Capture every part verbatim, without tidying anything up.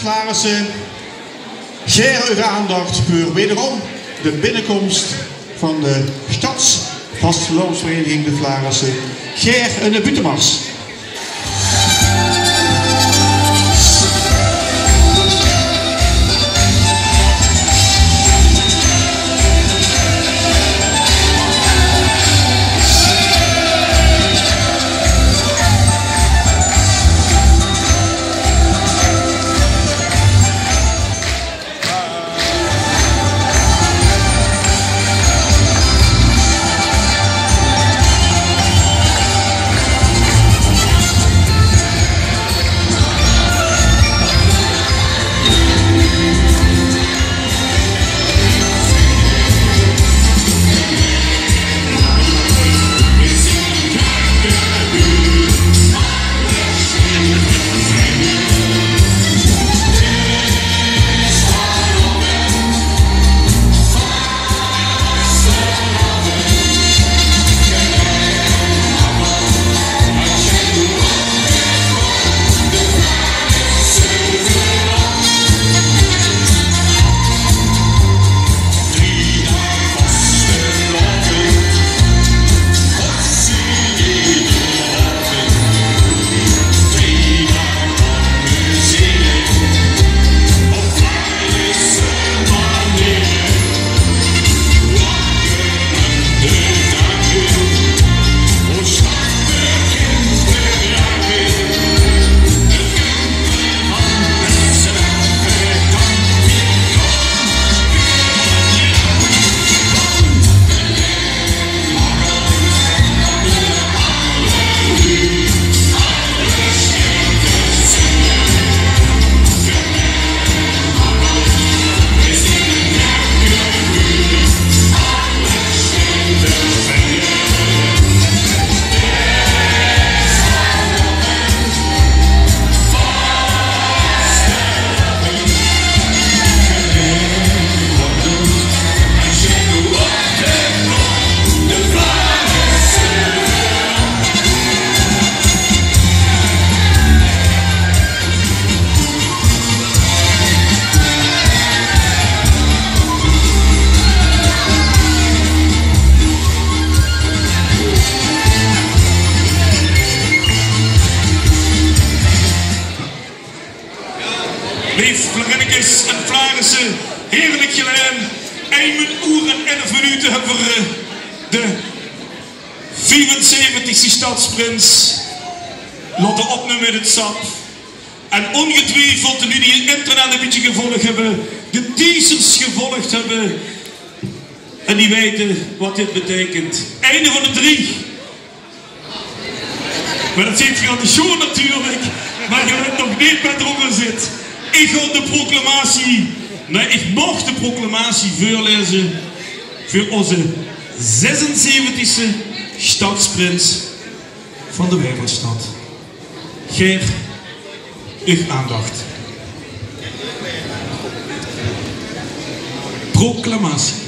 Flaarisse, gaer eur aandach veur wederom de binnekoms van de Sjtadsvastelaovesvereiniging De Flaarisse. Gaer 'ne buuttemars. Leef Flaarinnekes en Flaarisse, heerlik gelaen. Ein oer en elf minute höbbe v'r, eh, de viefenzeventigste sjtadsprins laote opnumme in 't sjap. En óngetwiefeld, de luuj die 't internet e bietje gevolg höbbe, de teasers gevolg höbbe, en die weite waat dit beteikent. Eine van de drie. Mer det zeet geer aan de show natuurlik. Mer geer wèt nog neet wae d'r ónger zit. Ich gaon de proclamatie, nae, ich maag de proclamatie veurlaeze veur ózze zesenzeventigste sjtadsprins van de Waereldsjtad. Gaer uch aandach. Proclamatie.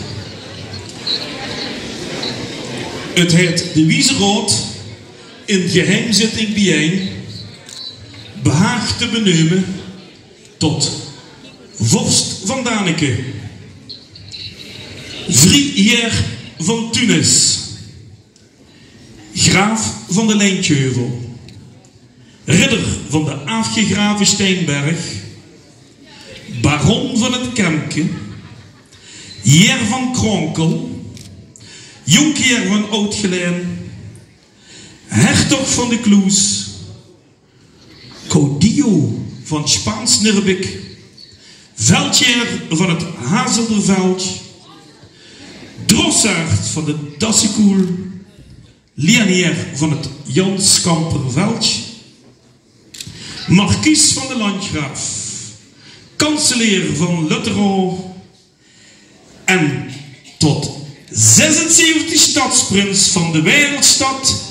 't Haet de Wieze Raod in geheimzitting biejein behaag te beneume tot vorst van Daneke, vrieheer van Tunis, graaf van de Lijntjeheuvel, ridder van de aafgegrave Steinberg, baron van 't Kemke, heer van Kronkel, jonkheer van Oud-Gelaen, hertog van de Kloes, caudillo van Spaans Nirbik, veldheer van 't Hazelderveld, drossaard van de Dassekoel, lianeer van 't Janskamperveldje, markies van de Landgraaf, kanseleer van Lutterau en tot zesenzeventig sjtadsprins van de Waereldsjtad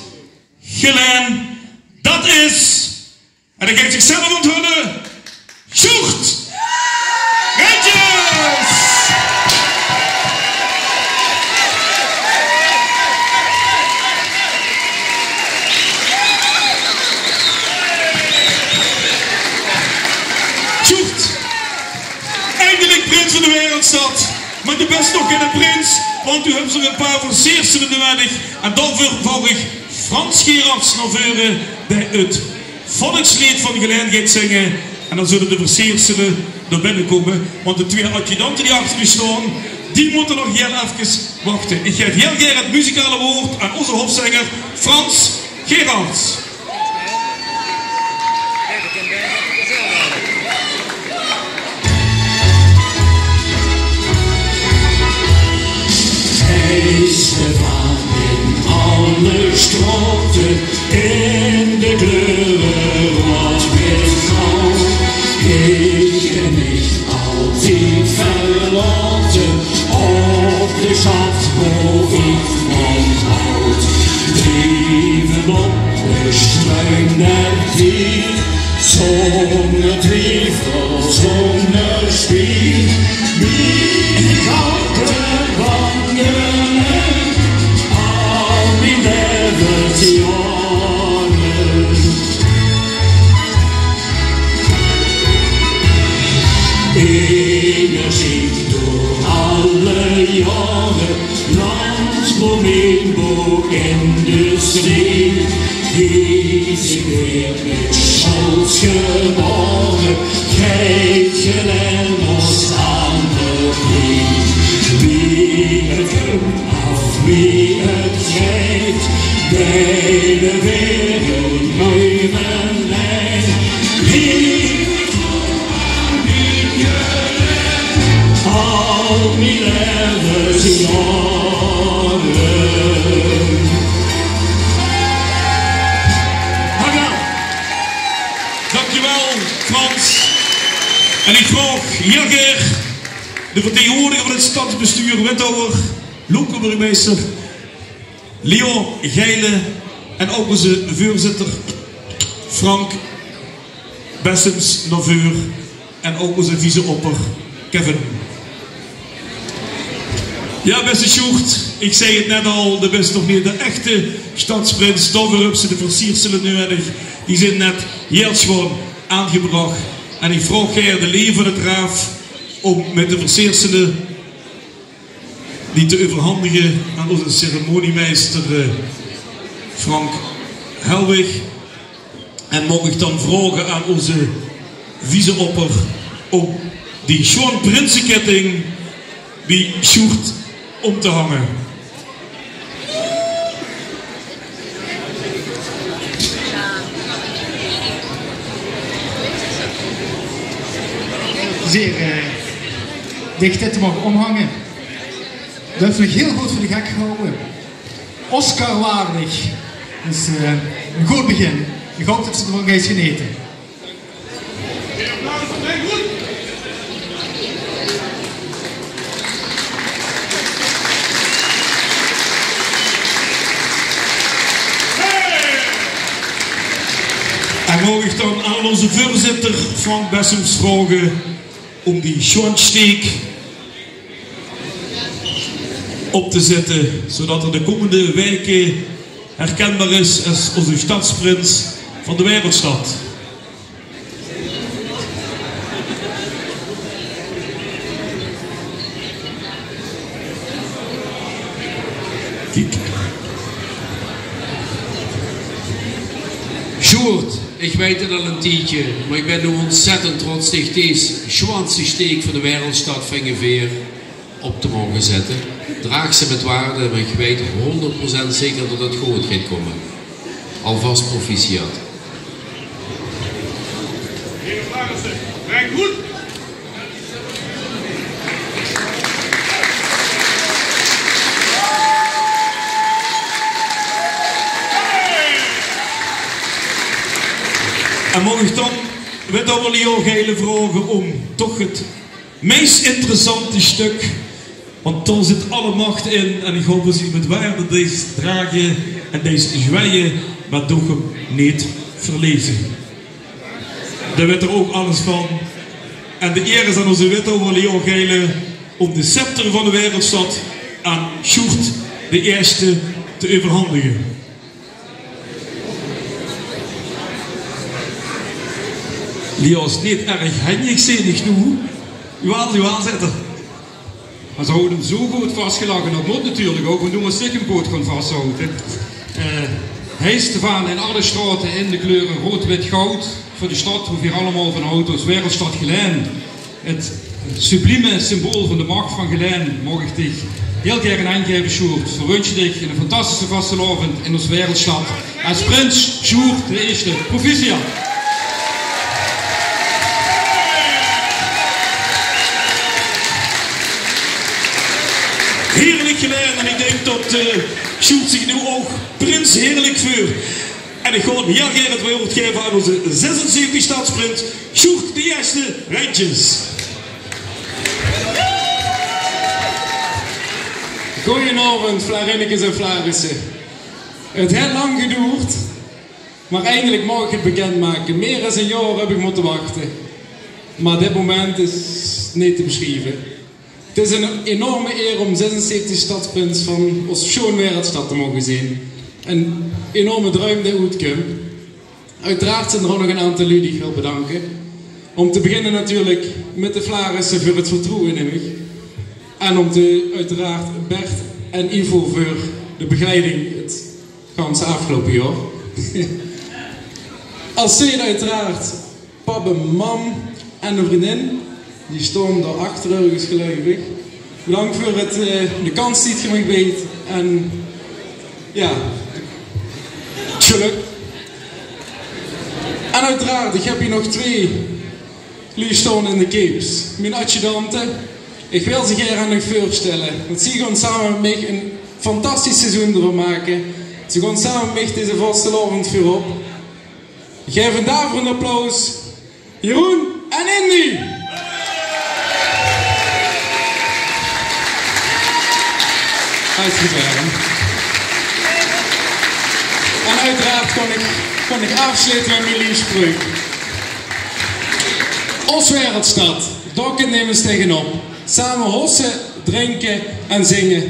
gelaen. Det is, en hae geit zichzelf ónthulle, Sjoerd Rentjes! Sjoerd, Stad, mer doe bès nog geine prins, want doe höbs nog e paar verseersele nuuedig. En daoveur vraog ich Frans Gerards nao veure, dae 't volksleed van Gelaen geit zinge. En dan zulle de verseersele nao binne kómme, want de twieë adjudante die achter uch staon, die mótte nog hieël efkes wachte. Ich gaef hieël gaer 't muzikale waord aan ózze hofzenger Frans Gerards. Heiste van in alle straote, in de kleure roead mit gouw. Ich höb mich altied verlaote op de sjat wo ich van haw. Drieve op de sjtreum der tied, zónger twievel, zónger spiet. Wie ich al te wange al mien levensjaore. Energiek door alle jaore, langs boe mien boe-industrie. Hie is ich weer mit Scholz gebaore, geit Gelaen ós aan de prie. Wie 't kump of wie 't geit, de wereld nuuj van Gelaen. Wie al mien levensjaore. Dankjewel. Dankjewel, Frans. En ich vraog hieël gaer de vertegenwoordiger van 't stadsbestuur Withouwer, lokale burgemeister Leo Geilen en ouch ózze veurzitter Frank Bessems nao veur en ouch ózze vice-opper Kevin. Jao, bèste Sjoerd, ich zag 't net al, doe bès nog neet de echte stadsprins, daoveur höbs se de verseersele nuuedig. Die zeen net hieël sjoean aangebrach. En ich vraog gaer de leden van 't raaf óm mit de verseersele die te euverhandige aan ózze ceremoniemeister, eh, Frank Helwig. En maag ich dan vraoge aan ózze vice-opper óm die sjoean prinsekètting bie Sjoerd óm te hange. Zeer, eh, dicht dit te moge ómhange. Det höb ich hieël good veur de gek gehaoje. Oscar-waardig. Dus, eh, ein good begin. Ich haop det se d'rvan geis genete. En maag ich dan aan ózze veurzitter Frank Bessems vraoge óm die sjoean steek op te zitte, zoeadet 'r de kómmende waeke herkenbaar is es ózze stadsprins van de Waereldsjtad. Kiek. Sjoerd, ich weit 't al ein tiedje, mer ich bön noe óntzèttend trots dich dees sjoeanste steek van de Waereldsjtad Vingeveer op te moge zitte. Draag ze mit waarde, mer ich weit hónderd procent zeker det 't good geit kómme. Alvas proficiat. En maag ich dan Withouwer Leo Geilen vraoge óm toch 't meis interessante stök, want dao zit alle mach in en ich haop det ze mit waarde dees drage en dees zjweie, mer toch 'm neet verleze. Dao weit 'r ouch alles van. En de eer is aan ózze Withouwer Leo Geilen óm de scepter van de Waereldsjtad aan Sjoerd d'n Ierste te euverhandige. Leo is neet erg henjig, zeen ich noe. Jawaal, jawaal, zaet 'r. Ze hawwe 'm zo good vasgelag, en dat mót natuurlik ouch, want doe mós dich 'm good gaon vashawwe. Eh, heiste vaan in alle straote in de kleure roed, wit, goud, veur de stad boe veer allemaol vaan hawwe, ós wereldsjtad Gelaen. 't Sublieme symbool vaan de mach vaan Gelaen, maag iech diech hiel gere aongeve, Sjoerd. Veer winsje diech 'ne fantastische vastelaovend in ós wereldsjtad. Es prins Sjoerd d'n Ierste. Proficiat. Hierlik Gelaen, en iech dink tot, eh, Sjoerd ziech noe ouch prins hierlik veult. En iech gaon hiel gere 't woord geve aon ooze zesenzeventig stadsprins, Sjoerd d'n Ierste Rijntjes. Goojenaovend, Flaarinnekes en Flaarisse. 't Heet lang gedoerd, meh eindelik maag iech 't bekindmake. Mie es e jaor höb iech mote wachte. Meh dit moment is neet te besjrieve. 't Is 'n enorme eer um zesenzeventig stadsprins vaan ós sjoen wereldsjtad te moge zien. 'n Enorme druim dee oetkump. Oeteraard zien d'r ouch nog 'n aontal lui die iech wèl bedanke. Um te beginne natuurlik mèt de Flaarisse veur 't vertroewe in miech. En um te, oeteraard Bert en Ivo veur de begeleiding 't ganse aofgeloupe jaor. Es twiede oeteraard pap en mam en 'n vrundin. Die stoon dao achter örges, geluif iech. Bedank veur 't, eh, de kans die geer miech beedt. En jao, 't gelök. En oeteraard, iech höb hei nog twie lui stoon in de keep. Mien adjudante. Iech wèl ze gere aon uuch veurstèlle. Want zie goon same mèt miech e fantastisch seizoen dreuver make. Ze goon same mèt miech dezen vastelaovend veurop. Gaef 'n daverend applaus. Jeroen en Indy. Hartstikke fijn. En oeteraard kin iech, kin iech aofsjlete mèt mien leefspreuk. Ós wereldsjtad, dao kint nemes tegenop. Same hosse, drinke en zinge.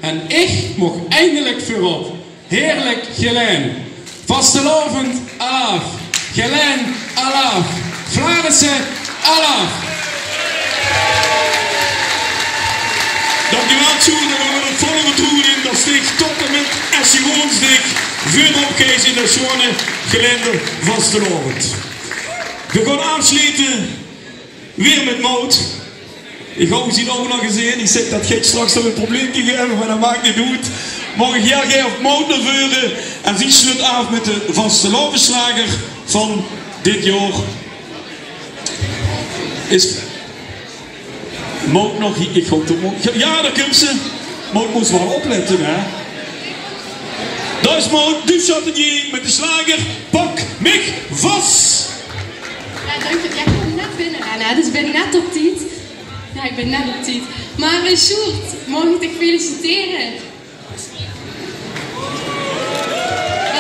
En iech moch eindelik veurop. Hierlik Gelaen. Vastelaovend alaaf. Gelaen alaaf. Flaarisse alaaf. Dankjewel, Sjoerd. En veer höbbe 't volle vertroewe in tot diech tot en mèt Asjewoonsdig veurop geis in de sjoene Gelaender vastelaovend. Veer goon aofsjlete weer mèt Maud. Iech haw zien ouch nog gezeen. Iech zègk, dat geit straks nog e probleemke geve, meh dat maak neet oet. Maag iech hiel gere Maud nao veure. En zie sjlut aof mèt de vastelaovesslager vaan dit jaor. Is Maud nog hie? Iech haop tot Maud, jao, jao, dao kump ze. Maud mós wel oplètte, hè. Dao is Maud Duchatel mèt de sjlager Pak mich vas. Jao, daank diech. Jao, iech kom net binnelènne, hè, dus iech bin net op tied. Jao, iech bin net op tied. Meh, eh, Sjoerd, maag iech diech feliciteren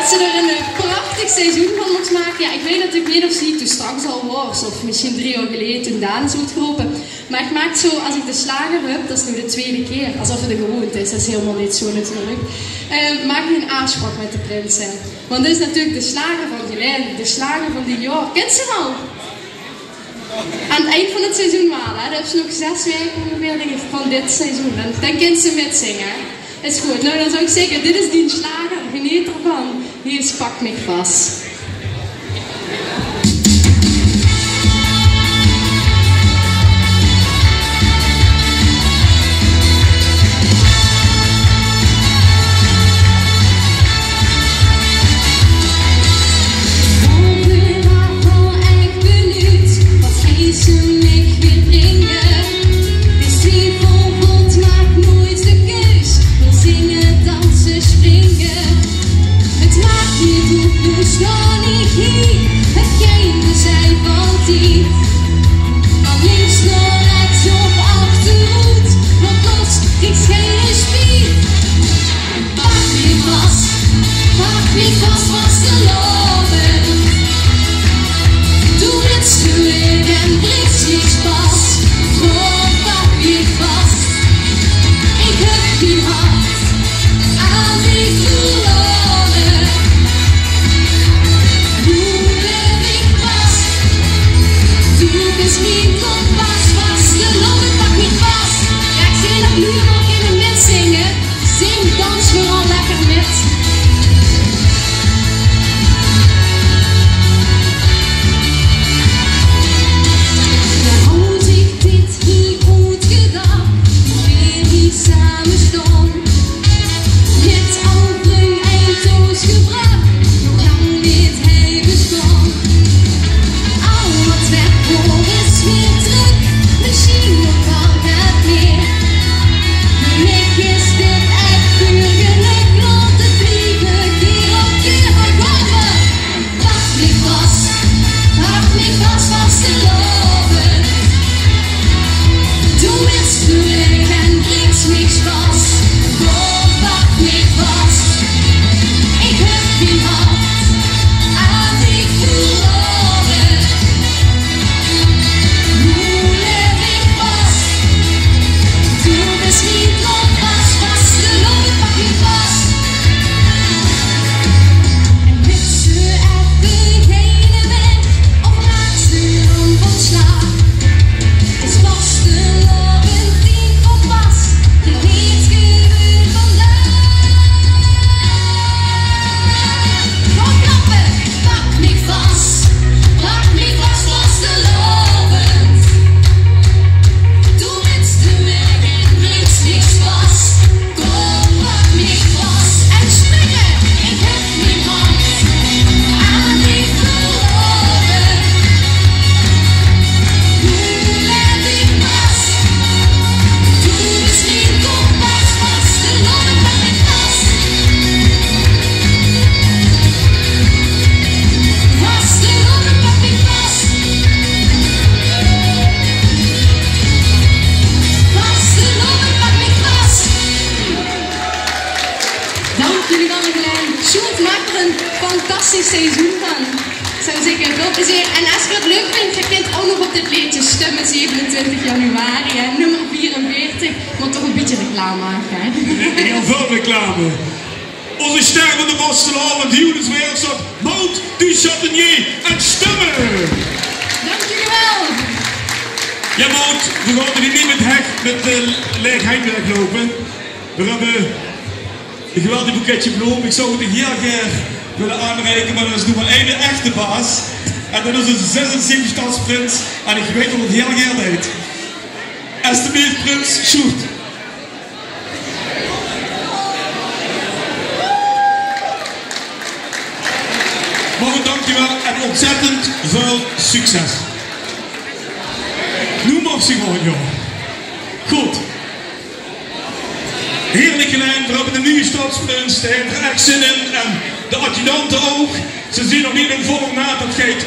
tot ste d'r 'n, eh, prachtig seizoen vaan moogs make. Jao, iech weit natuurlik neet of ste hei toen straks al waors, of mesjiens drie jaor geleje toen Daan is oetgerope. Meh iech maak zoe, es iech de sjlager höb, dat is noe de twiede kier, es of 't 'n gewoonte is, dat is hielemaol neet zoe natuurlik, eh, maak iech 'n aafspraok mèt de prinse. Want dit is natuurlik de sjlager vaan Gelaen, de sjlager vaan dit jaor. Kins te 'm al? Aon 't ind vaan 't seizoen waal, hè? Daan höbs te nog zès weke oongeveer, dink iech, vaan dit seizoen. Daan, daan kins te mètzinge, hè? Is good. Noe, daan zouw iech zègke, dit is dien sjlager. Geneet d'rvaan. Hei is Pak mich vas. Bovenaf al echt benieuwd wat geis te mich weer bringe. De twiefel, God maakt nooit de keus. Wil zinge, danse, springe. Het maakt niet oet, noe staon iech hei. Hetgeen we zien valt hei. Van links nao rechs of achteroet. Wat los, krieg gein spiet. Pak mich vas, pak mich vas, vastelaovend. Doe het schuurd en brits mich pas. Kom, pak mich vas. Iech höb dien hart aon diech verlaore. Doe Fantastisch seizoen van. Zou zeker veel plezier. En es geer 't leuk vindj, geer kintj ouch nog op dit leedje stumme, zevenentwintig januari, hè, nummer vierenveertig. Mót toch e bietje reclame make, hè? Hiel väöl reclame. Ózze ster van de vastelaovend, Joris Weerstad, Maud du Châtaignier en Stumme. Dank uch waal. Jao, Maud, veer gaon hie neet mit hech, mit, eh, laeg henj wegloupe. Veer höbbe e geweldig boeketje bloom. Ich zou 't hiel gaer wille aanreike, mer d'r is noe mer eine echte baas. En det is ózze zesentwintigste stadsprins. En ich weit det 'r 't hiel gaer deit. Alstublieft, prins Sjoerd. Mer good, dank uch waal en ontzettend väöl succes. Noe maag ze gaon, jao. Good. Heerlik, Gelaen, veer höbbe de nuje stadsprins, dae haet d'r ech zin in. En de adjudante ouch. Ze zeen nog neet in volle naad, det geit,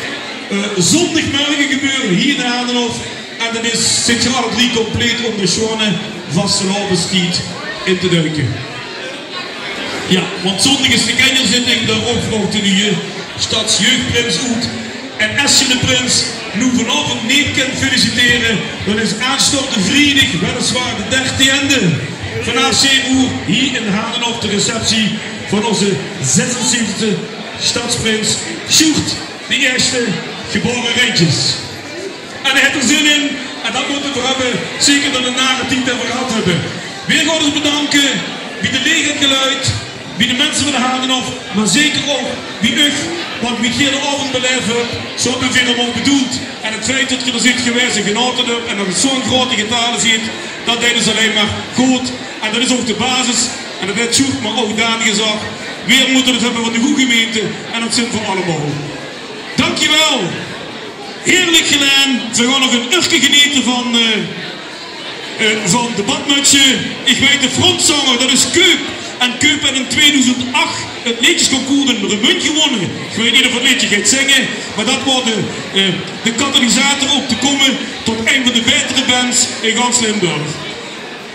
eh, zóndigmorge gebeure hie in Hadenhof. En dan is, zit geer alle drie compleet óm de sjoeane vastelaovendstied in te duke. Jao, want zóndig is de kenjerzitting, dao vraog de nuje stadsjeugprins oet. En es geer de prins noe vanaovend neet kint feliciteren, dan is aanstaonde vriedig, weliswaar de dertiende, vanaaf zeve oer hie in Hadenhof de receptie van ózze zesentwintigste stadsprins Sjoerd de Eerste, gebaore Rentjes. En hae haet d'r zin in, en det mótte veer höbbe, zeker nao de nare tied dae veer gehad höbbe. Veer gaon ós bedanke bie de Leech en Geluid, bie de minse van Hadenhof, mer zeker ouch bie uch, want wie geer de aovend belaef höb, zo höbbe veer 'm ouch bedoeld. En 't feit det geer d'r zeet gewaes en genaote höb en det 't zo'n groete getale zeet, det deit ós allein mer good. En det is ouch de basis, en det haet Sjoerd mer ouch Daan gezag, veer mótte 't höbbe van de gooj gemeinte en det zeen veer allemaol. Dankjewel. Heerlik, Gelaen. Veer gaon nog ein uurke genete van, eh, eh, van de Badmutsje. Ich weit, de frontzanger, det is Keup. En Keup haet in tweeduizend ach 't leedjesconcours in Remunj gewónne. Ich weit neet of 'r 't leedje geit zinge, mer det waor de, eh, de katalysator óm te kómme tot ein van de baetere bands in gans Limburg.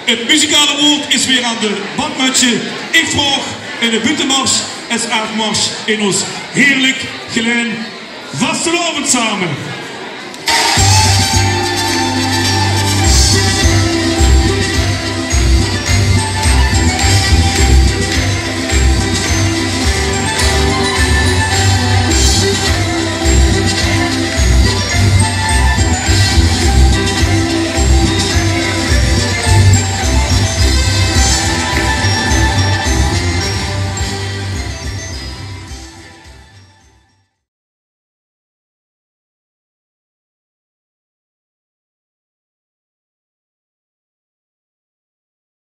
't Muzikale waord is weer aan de Badmutsje. Ich vraog ein buuttemars es aafmars in ós heerlik Gelaen vastelaovend same.